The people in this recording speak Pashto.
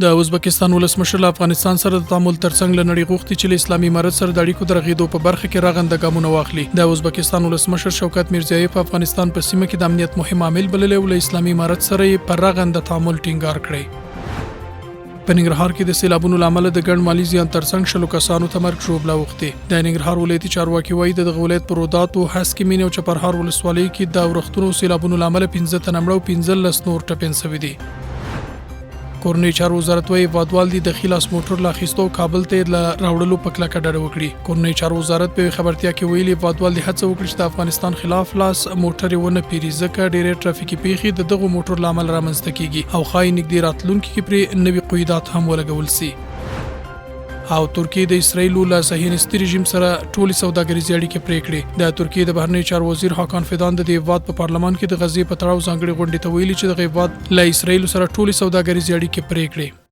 د ازبکستان ولسمشر له افغانستان سره د تعامل ترڅنګ له نړۍ غوښتي چې له اسلامي امارت سره د اړیکو د رغېدو په برخه کې رغنده ګامونه واخلي. د ازبکستان ولسمشر شوکت میرضیایف افغانستان په سیمه کې د امنیت مهم عامل بللی او له اسلامي امارت سره یې پر رغنده تعامل ټینګار کړی. په ننګرهار کې د سیلابونو له امله د ګڼ مالي زیان ترڅنګ شلو کسانو ته مرګ ژوبله اوښتې. د ننګرهار ولایتي چارواکي وایي، د دغه ولایت په روداتو، هسکې مینې او چپرهار ولسوالۍ کې د اورښتونو او سیلابونو له امله 5 تنه مړه او 15 نور ټپیان شوي دي. کورنیو چارو وزارت وایي، هېوادوال دې د ښي لاس موټر له اخیستو او کابل ته یې له راوړلو په کلکه ډډه وکړي. کورنیو چارو وزارت په یوې خبرتیا کې ویلي، هېوادوال دې هڅه وکړي چې د افغانستان خلاف لاس موټرې ونه پېري، ځکه ډېری ټرافیکي پېښې د دغو موټرو له امله رامنځته کېږي او ښايي نږدې راتلونکي کې پرې نوي قیودات هم ولګول شي. او ترکیې د اسراییلو له صهیونیستي رژیم سره ټولې سوداګریزې اړیکې پرې کړې. د ترکیې د بهرنیو چارو وزیر هاکان فیدان د دې هېواد په پارلمان کې د غزې په تړاو ځانګړې غونډې ته ویلي چې دغه هېواد له اسراییلو سره ټولې سوداګریزې اړیکې پرې کړې.